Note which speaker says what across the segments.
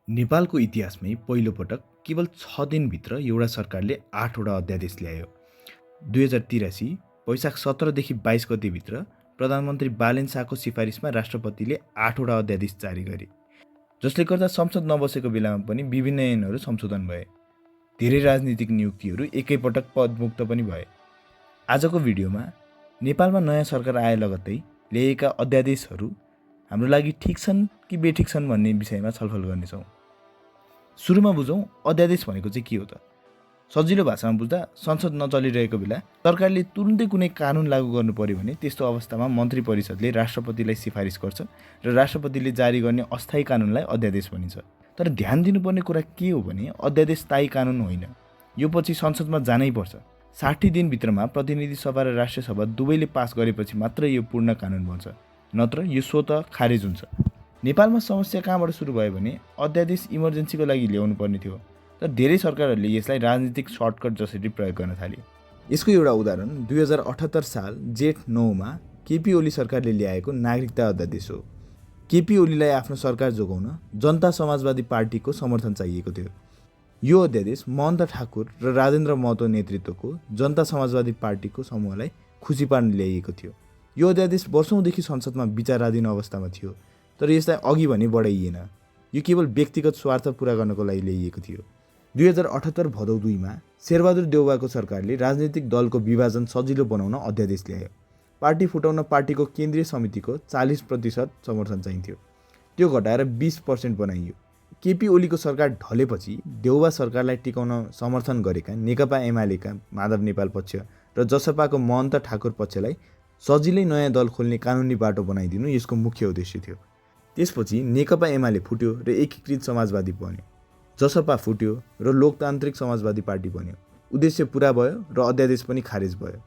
Speaker 1: नेपालको इतिहासमै पहिलोपटक केवल 6 दिनभित्र एउटा सरकारले 8वटा अध्यादेश ल्यायो। 2083 वैशाख 17देखि 22 गतेभित्र प्रधानमन्त्री बालेन शाहको सिफारिसमा राष्ट्रपतिले 8वटा अध्यादेश जारी गरे, जसले गर्दा संसद नबसेको बेलामा पनि विभिन्न ऐनहरू संशोधन भए। धेरै राजनीतिक नियुक्तिहरू एकैपटक पदमुक्त पनि भए। आजको भिडियोमा नेपालमा नयाँ सरकार आए लगत्तै ल्याइएका अध्यादेशहरू हाम्रो लागि ठिक छन् कि बेठिक छन् भन्ने विषयमा छलफल गर्नेछौँ। सुरुमा बुझौँ अध्यादेश भनेको चाहिँ के हो त। सजिलो भाषामा बुझ्दा संसद नचलिरहेको बेला सरकारले तुरुन्तै कुनै कानुन लागू गर्नु पर्यो भने त्यस्तो अवस्थामा मन्त्री परिषदले राष्ट्रपतिलाई सिफारिस गर्छ र राष्ट्रपतिले जारी गर्ने अस्थायी कानुनलाई अध्यादेश भनिन्छ। तर ध्यान दिनुपर्ने कुरा के हो भने अध्यादेश स्थायी कानुन होइन, यो पछि संसदमा जानै पर्छ। 60 दिनभित्रमा प्रतिनिधि सभा र राष्ट्रिय सभा दुवैले पास गरेपछि मात्र यो पूर्ण कानुन बन्छ, नत्र यो स्वतः खारेज हुन्छ। नेपालमा समस्या कहाँबाट सुरु भयो भने अध्यादेश इमर्जेन्सीको लागि ल्याउनु पर्ने थियो, तर धेरै सरकारहरूले यसलाई राजनीतिक सर्टकट जसरी प्रयोग गर्न थाले। यसको एउटा उदाहरण 2078 साल जेठ 9मा केपी ओली सरकारले ल्याएको नागरिकता अध्यादेश हो। केपी ओलीलाई आफ्नो सरकार जोगाउन जनता समाजवादी पार्टीको समर्थन चाहिएको थियो। यो अध्यादेश महन्त ठाकुर र राजेन्द्र महतो नेतृत्वको जनता समाजवादी पार्टीको समूहलाई खुसी पार्न ल्याइएको थियो। यो अध्यादेश वर्षौँदेखि संसदमा विचाराधीन अवस्थामा थियो, तर यसलाई अघि भने बढाइएन। यो केवल व्यक्तिगत स्वार्थ पुरा गर्नको लागि ल्याइएको थियो। 2078 भदौ 2मा शेरबहादुर देउवाको सरकारले राजनीतिक दलको विभाजन सजिलो बनाउन अध्यादेश ल्यायो। पार्टी फुटाउन पार्टीको केन्द्रीय समितिको 40% समर्थन चाहिन्थ्यो, त्यो घटाएर 20% बनाइयो। केपी ओलीको सरकार ढलेपछि देउवा सरकारलाई टिकाउन समर्थन गरेका नेकपा एमालेका माधव नेपाल पक्ष र जसपाको महन्त ठाकुर पक्षलाई सजिलै नयाँ दल खोल्ने कानुनी बाटो बनाइदिनु यसको मुख्य उद्देश्य थियो। त्यसपछि नेकपा एमाले फुट्यो र एकीकृत समाजवादी बन्यो, जसपा फुट्यो र लोकतान्त्रिक समाजवादी पार्टी बन्यो। उद्देश्य पुरा भयो र अध्यादेश पनि खारेज भयो।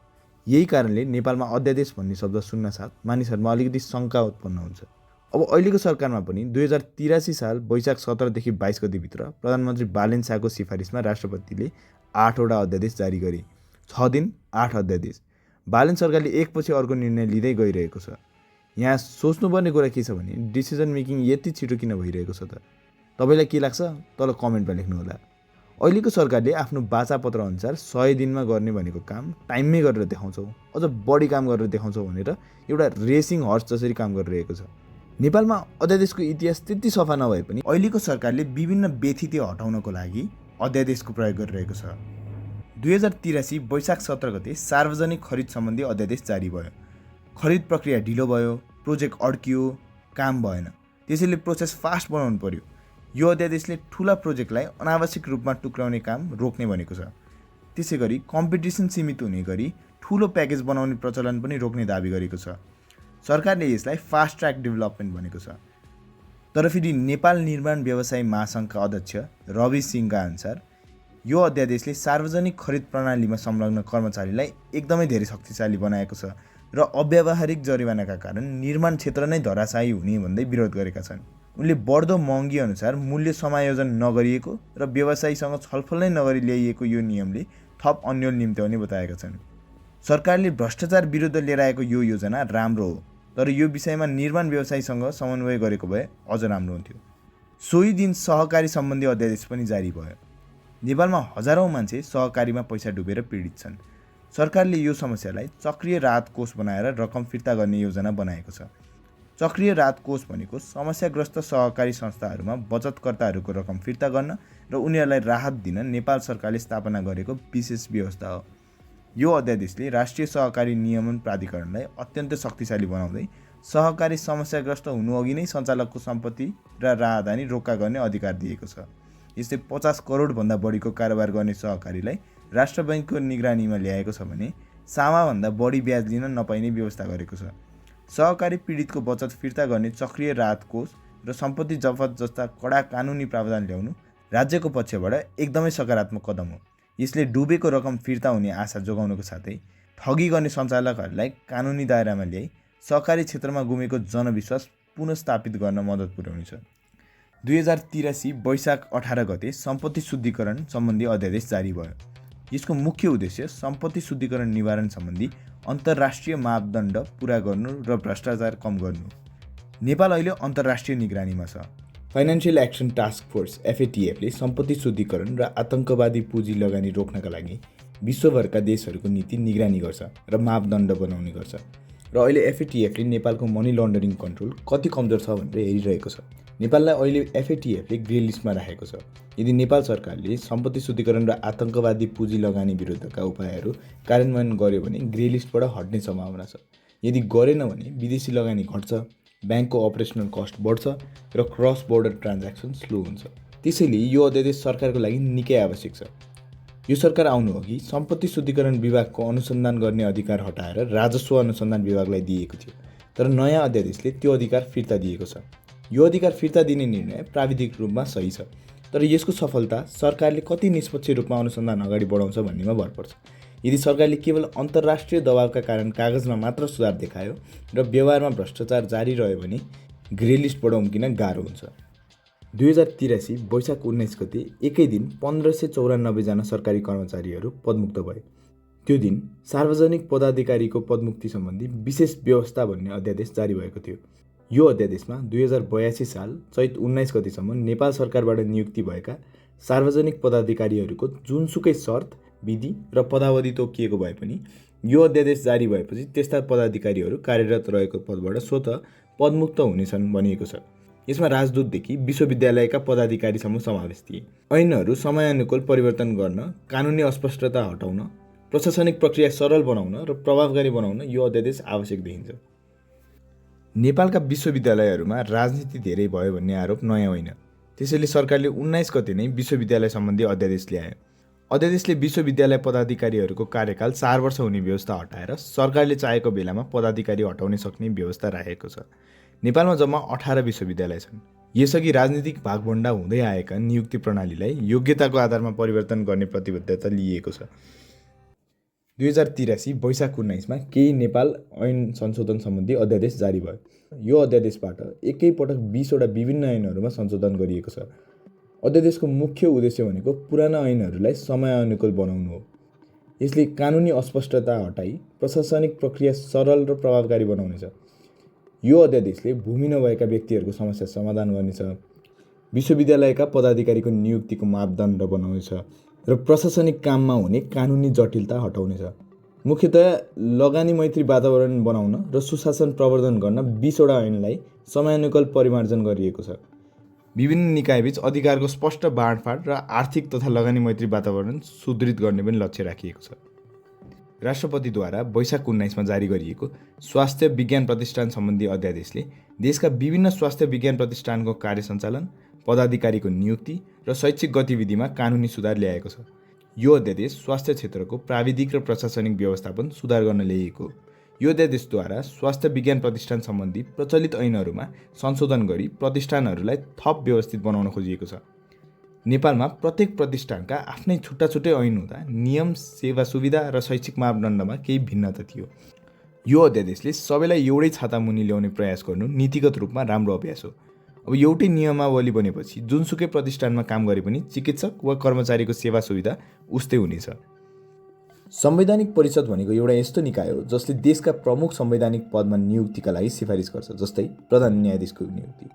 Speaker 1: यही कारणले नेपालमा अध्यादेश भन्ने शब्द सुन्नसाथ मानिसहरूमा अलिकति शङ्का उत्पन्न हुन्छ। अब अहिलेको सरकारमा पनि 2083 साल वैशाख 17देखि 22 गतिभित्र प्रधानमन्त्री बालेन शाहको सिफारिसमा राष्ट्रपतिले 8वटा अध्यादेश जारी गरे। 6 दिन 8 अध्यादेश। बालेन सरकारले एकपछि अर्को निर्णय लिँदै गइरहेको छ। यहाँ सोच्नुपर्ने कुरा के छ भने डिसिजन मेकिङ यति छिटो किन भइरहेको छ त? तपाईँलाई के लाग्छ? तल कमेन्टमा लेख्नुहोला। अहिलेको सरकारले आफ्नो बाचापत्र अनुसार 100 दिनमा गर्ने भनेको काम टाइममै गरेर देखाउँछौँ, अझ बढी काम गरेर देखाउँछौँ भनेर एउटा रेसिङ हर्स जसरी काम गरिरहेको छ। नेपालमा अध्यादेशको इतिहास त्यति सफा नभए पनि अहिलेको सरकारले विभिन्न व्यथिति हटाउनको लागि अध्यादेशको प्रयोग गरिरहेको छ। 2083 वैशाख 17 गते सार्वजनिक खरिद सम्बन्धी अध्यादेश जारी भयो। खरिद प्रक्रिया ढिलो भयो, प्रोजेक्ट अड्कियो, काम भएन, त्यसैले प्रोसेस फास्ट बनाउनु पर्यो। यो अध्यादेशले ठुला प्रोजेक्टलाई अनावश्यक रूपमा टुक्राउने काम रोक्ने भनेको छ। त्यसै गरी कम्पिटिसन सीमित हुने गरी ठुलो प्याकेज बनाउने प्रचलन पनि रोक्ने दाबी गरेको छ। सरकारले यसलाई फास्ट ट्र्याक डेभलपमेन्ट भनेको छ। तर फेरि नेपाल निर्माण व्यवसाय महासङ्घका अध्यक्ष रवि सिंहका अनुसार यो अध्यादेशले सार्वजनिक खरिद प्रणालीमा संलग्न कर्मचारीलाई एकदमै धेरै शक्तिशाली बनाएको छ र अव्यावहारिक जरिवानाका कारण निर्माण क्षेत्र नै धराशायी हुने भन्दै विरोध गरेका छन्। उनले बढ्दो महँगी अनुसार मूल्य समायोजन नगरिएको र व्यवसायीसँग छलफल नै नगरी ल्याइएको यो नियमले थप अन्यल निम्त्याउने बताएका छन्। सरकारले भ्रष्टाचार विरुद्ध लिएर आएको यो योजना राम्रो हो, तर यो विषयमा निर्माण व्यवसायीसँग समन्वय गरेको भए अझ राम्रो हुन्थ्यो। सोही दिन सहकारी सम्बन्धी अध्यादेश पनि जारी भयो। नेपालमा हजारौँ मान्छे सहकारीमा पैसा डुबेर पीडित छन्। सरकारले यो समस्यालाई चक्रिय राहत कोष बनाएर रकम फिर्ता गर्ने योजना बनाएको छ। चक्रिय राहत कोष भनेको समस्याग्रस्त सहकारी संस्थाहरूमा बचतकर्ताहरूको रकम फिर्ता गर्न र उनीहरूलाई राहत दिन नेपाल सरकारले स्थापना गरेको विशेष व्यवस्था हो। यो अध्यादेशले राष्ट्रिय सहकारी नियमन प्राधिकरणलाई अत्यन्त शक्तिशाली बनाउँदै सहकारी समस्याग्रस्त हुनुअघि नै सञ्चालकको सम्पत्ति र राहदानी रोक्का गर्ने अधिकार दिएको छ। यसले 50 करोडभन्दा बढीको कारोबार गर्ने सहकारीलाई राष्ट्र बैङ्कको निगरानीमा ल्याएको छ भने सामाभन्दा बढी ब्याज लिन नपाइने व्यवस्था गरेको छ। सहकारी पीडितको बचत फिर्ता गर्ने चक्रिय राहत कोष र सम्पत्ति जफत जस्ता कडा कानुनी प्रावधान ल्याउनु राज्यको पक्षबाट एकदमै सकारात्मक कदम हो। यसले डुबेको रकम फिर्ता हुने आशा जोगाउनुको साथै ठगी गर्ने सञ्चालकहरूलाई कानुनी दायरामा ल्याई सहकारी क्षेत्रमा गुमेको जनविश्वास पुनर्स्थापित गर्न मद्दत पुर्याउनेछ। 2083 वैशाख 18 गते सम्पत्ति शुद्धिकरण सम्बन्धी अध्यादेश जारी भयो। यसको मुख्य उद्देश्य सम्पत्ति शुद्धिकरण निवारण सम्बन्धी अन्तर्राष्ट्रिय मापदण्ड पुरा गर्नु र भ्रष्टाचार कम गर्नु। नेपाल अहिले अन्तर्राष्ट्रिय निगरानीमा छ। Financial action task force FATF ले सम्पत्ति शुद्धिकरण र आतंकवादी पुँजी लगानी रोक्नका लागि विश्वभरका देशहरूको नीति निगरानी गर्छ र मापदण्ड बनाउने गर्छ। र अहिले FATF ले नेपालको मनी लन्डरिङ कन्ट्रोल कति कमजोर छ भनेर हेरिरहेको छ। नेपाललाई अहिले FATF ले ग्रे लिस्टमा राखेको छ। यदि नेपाल सरकारले सम्पत्ति शुद्धिकरण र आतंकवादी पुँजी लगानी विरुद्धका उपायहरू कार्यान्वयन गर्यो भने ग्रे लिस्टबाट हट्ने सम्भावना छ। यदि गरेन भने विदेशी लगानी घट्छ, ब्याङ्कको अपरेसनल कस्ट बढ्छ र क्रस बोर्डर ट्रान्ज्याक्सन स्लो हुन्छ। त्यसैले यो अध्यादेश सरकारको लागि निकै आवश्यक छ। यो सरकार आउनु अघि सम्पत्ति शुद्धिकरण विभागको अनुसन्धान गर्ने अधिकार हटाएर राजस्व अनुसन्धान विभागलाई दिएको थियो, तर नयाँ अध्यादेशले त्यो अधिकार फिर्ता दिएको छ। यो अधिकार फिर्ता दिने निर्णय प्राविधिक रूपमा सही छ, तर यसको सफलता सरकारले कति निष्पक्ष रूपमा अनुसन्धान अगाडि बढाउँछ भन्नेमा भर पर्छ। यदि सरकारले केवल अन्तर्राष्ट्रिय दबावका कारण कागजमा मात्र सुधार देखायो र व्यवहारमा भ्रष्टाचार जारी रह्यो भने ग्रे लिस्टबाट उम्किन गाह्रो हुन्छ। 2083 वैशाख 19 गते एकै दिन 1594 जना सरकारी कर्मचारीहरू पदमुक्त भए। त्यो दिन सार्वजनिक पदाधिकारीको पदमुक्ति सम्बन्धी विशेष व्यवस्था भन्ने अध्यादेश जारी भएको थियो। यो अध्यादेशमा 2082 साल चैत 19 गतेसम्म नेपाल सरकारबाट नियुक्ति भएका सार्वजनिक पदाधिकारीहरूको जुनसुकै शर्त, विधि र पदावधि तोकिएको भए पनि यो अध्यादेश जारी भएपछि त्यस्ता पदाधिकारीहरू कार्यरत रहेको पदबाट स्वतः पदमुक्त हुनेछन् भनिएको छ। यसमा राजदूतदेखि विश्वविद्यालयका पदाधिकारीसम्म समावेश थिए। ऐनहरू समयानुकूल परिवर्तन गर्न, कानुनी अस्पष्टता हटाउन, प्रशासनिक प्रक्रिया सरल बनाउन र प्रभावकारी बनाउन यो अध्यादेश आवश्यक देखिन्छ। नेपालका विश्वविद्यालयहरूमा राजनीति धेरै भयो भन्ने आरोप नयाँ होइन। त्यसैले सरकारले 19 गते नै विश्वविद्यालय सम्बन्धी अध्यादेश ल्यायो। अध्यादेशले विश्वविद्यालय पदाधिकारीहरूको कार्यकाल 4 वर्ष हुने व्यवस्था हटाएर सरकारले चाहेको बेलामा पदाधिकारी हटाउन सक्ने व्यवस्था राखेको छ। नेपालमा जम्मा 18 विश्वविद्यालय छन्। यसअघि राजनीतिक भागभण्डा हुँदै आएका नियुक्ति प्रणालीलाई योग्यताको आधारमा परिवर्तन गर्ने प्रतिबद्धता लिएको छ। 2083 वैशाख 19 मा केही नेपाल ऐन संशोधन सम्बन्धी अध्यादेश जारी भयो। यो अध्यादेशबाट एकैपटक 20 वटा विभिन्न ऐनहरूमा संशोधन गरिएको छ। अध्यादेशको मुख्य उद्देश्य भनेको पुराना ऐनहरूलाई समयानुकूल बनाउनु हो। यसले कानुनी अस्पष्टता हटाई प्रशासनिक प्रक्रिया सरल र प्रभावकारी बनाउनेछ। यो अध्यादेशले भूमि नभएका व्यक्तिहरूको समस्या समाधान गर्नेछ, विश्वविद्यालयका पदाधिकारीको नियुक्तिको मापदण्ड बनाउनेछ र प्रशासनिक काममा हुने कानुनी जटिलता हटाउनेछ। मुख्यतया लगानी मैत्री वातावरण बनाउन र सुशासन प्रवर्धन गर्न 20 वटा ऐनलाई समयानुकूल परिमार्जन गरिएको छ। विभिन्न निकायबीच अधिकारको स्पष्ट बाँडफाँड र आर्थिक तथा लगानी मैत्री वातावरण सुदृढ गर्ने पनि लक्ष्य राखिएको छ। राष्ट्रपतिद्वारा वैशाख 19 मा जारी गरिएको स्वास्थ्य विज्ञान प्रतिष्ठान सम्बन्धी अध्यादेशले देशका विभिन्न स्वास्थ्य विज्ञान प्रतिष्ठानको कार्य सञ्चालन, पदाधिकारीको नियुक्ति र शैक्षिक गतिविधिमा कानुनी सुधार ल्याएको छ। यो अध्यादेश स्वास्थ्य क्षेत्रको प्राविधिक र प्रशासनिक व्यवस्थापन सुधार गर्न ल्याइएको। यो अध्यादेशद्वारा स्वास्थ्य विज्ञान प्रतिष्ठान सम्बन्धी प्रचलित ऐनहरूमा संशोधन गरी प्रतिष्ठानहरूलाई थप व्यवस्थित बनाउन खोजिएको छ। नेपालमा प्रत्येक प्रतिष्ठानका आफ्नै छुट्टा छुट्टै ऐन हुँदा नियम, सेवा सुविधा र शैक्षिक मापदण्डमा केही भिन्नता थियो। यो अध्यादेशले सबैलाई एउटै छाता मुनि ल्याउने प्रयास गर्नु नीतिगत रूपमा राम्रो अभ्यास हो। अब एउटै नियमावली बनेपछि जुनसुकै प्रतिष्ठानमा काम गरे पनि चिकित्सक वा कर्मचारीको सेवा सुविधा उस्तै हुनेछ। संवैधानिक परिषद भनेको एउटा यस्तो निकाय हो जसले देशका प्रमुख संवैधानिक पदमा नियुक्तिका लागि सिफारिस गर्छ, जस्तै प्रधान न्यायाधीशको नियुक्ति।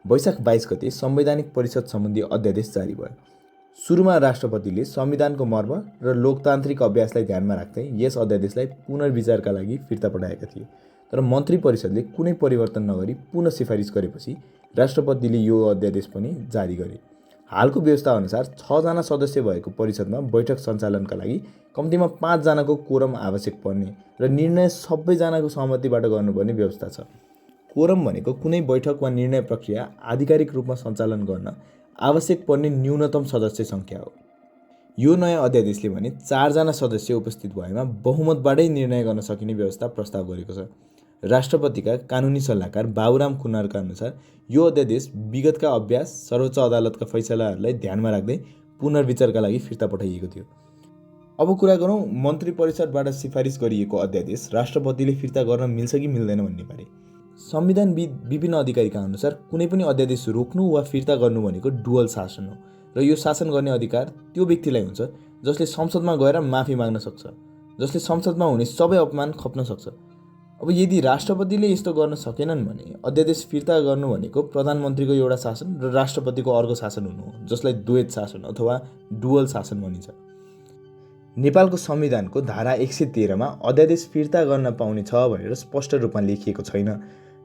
Speaker 1: वैशाख 22 गते संवैधानिक परिषद सम्बन्धी अध्यादेश जारी भयो। सुरुमा राष्ट्रपतिले संविधानको मर्म र लोकतान्त्रिक अभ्यासलाई ध्यानमा राख्दै यस अध्यादेशलाई पुनर्विचारका लागि फिर्ता पठाएका थिए, तर मन्त्री परिषदले कुनै परिवर्तन नगरी पुनः सिफारिस गरेपछि राष्ट्रपतिले यो अध्यादेश पनि जारी गरे। हालको व्यवस्था अनुसार 6 जना सदस्य भएको परिषदमा बैठक सञ्चालनका लागि कम्तीमा 5 जनाको कोरम आवश्यक पर्ने र निर्णय सबैजनाको सहमतिबाट गर्नुपर्ने व्यवस्था छ। कोरम भनेको कुनै बैठक वा निर्णय प्रक्रिया आधिकारिक रूपमा सञ्चालन गर्न आवश्यक पर्ने न्यूनतम सदस्य सङ्ख्या हो। यो नयाँ अध्यादेशले भने 4 जना सदस्य उपस्थित भएमा बहुमतबाटै निर्णय गर्न सकिने व्यवस्था प्रस्ताव गरेको छ। राष्ट्रपतिका कानुनी सल्लाहकार बाबुराम कुन्नरका अनुसार यो अध्यादेश विगतका अभ्यास, सर्वोच्च अदालतका फैसलाहरूलाई ध्यानमा राख्दै पुनर्विचारका लागि फिर्ता पठाइएको थियो। अब कुरा गरौँ मन्त्री परिषदबाट सिफारिस गरिएको अध्यादेश राष्ट्रपतिले फिर्ता गर्न मिल्छ कि मिल्दैन भन्ने बारे। संविधानविद विभिन्न अधिकारीका अनुसार कुनै पनि अध्यादेश रोक्नु वा फिर्ता गर्नु भनेको डुअल शासन हो र यो शासन गर्ने अधिकार त्यो व्यक्तिलाई हुन्छ जसले संसदमा गएर माफी माग्न सक्छ, जसले संसदमा हुने सबै अपमान खप्न सक्छ। अब यदि राष्ट्रपतिले यस्तो गर्न सकेनन् भने अध्यादेश फिर्ता गर्नु भनेको प्रधानमन्त्रीको एउटा शासन र राष्ट्रपतिको अर्को शासन हुनु हो, जसलाई द्वैत शासन अथवा डुअल शासन भनिन्छ। नेपालको संविधानको धारा 113मा अध्यादेश फिर्ता गर्न पाउने छ भनेर स्पष्ट रूपमा लेखिएको छैन,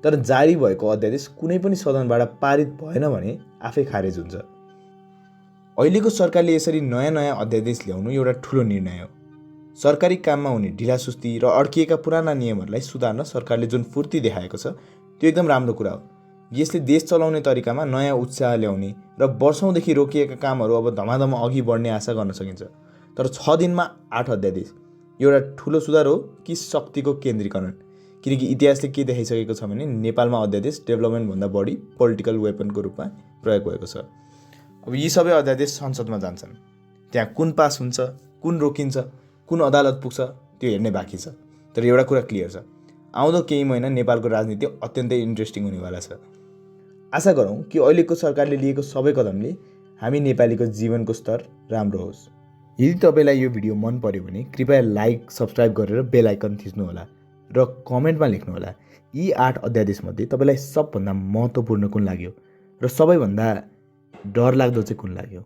Speaker 1: तर जारी भएको अध्यादेश कुनै पनि सदनबाट पारित भएन भने आफै खारेज हुन्छ। अहिलेको सरकारले यसरी नयाँ अध्यादेश ल्याउनु एउटा ठुलो निर्णय हो। सरकारी काममा हुने ढिलासुस्ती र अड्किएका पुराना नियमहरूलाई सुधार्न सरकारले जुन फुर्ती देखाएको छ त्यो एकदम राम्रो कुरा हो। यसले देश चलाउने तरिकामा नयाँ उत्साह ल्याउने र वर्षौँदेखि रोकिएका कामहरू अब धमाधम अघि बढ्ने आशा गर्न सकिन्छ। तर 6 दिनमा 8 अध्यादेश यो एउटा ठुलो सुधार हो कि शक्तिको केन्द्रीकरण? किनकि इतिहासले के देखाइसकेको छ भने नेपालमा अध्यादेश डेभलपमेन्टभन्दा बढी पोलिटिकल वेपनको रूपमा प्रयोग भएको छ। अब यी सबै अध्यादेश संसदमा जान्छन्, त्यहाँ कुन पास हुन्छ, कुन रोकिन्छ, कुन अदालत पुग्छ त्यो हेर्ने बाँकी छ। तर एउटा कुरा क्लियर छ, आउँदो केही महिना नेपालको राजनीति अत्यन्तै इन्ट्रेस्टिङ हुनेवाला छ। आशा गरौँ कि अहिलेको सरकारले लिएको सबै कदमले हामी नेपालीको जीवनको स्तर राम्रो होस्। यदि तपाईँलाई यो भिडियो मन पर्यो भने कृपया लाइक, सब्सक्राइब गरेर बेल आइकन थिच्नुहोला र कमेन्टमा लेख्नुहोला यी 8 अध्यादेशमध्ये तपाईँलाई सबभन्दा महत्त्वपूर्ण कुन लाग्यो र सबैभन्दा डरलाग्दो चाहिँ कुन लाग्यो।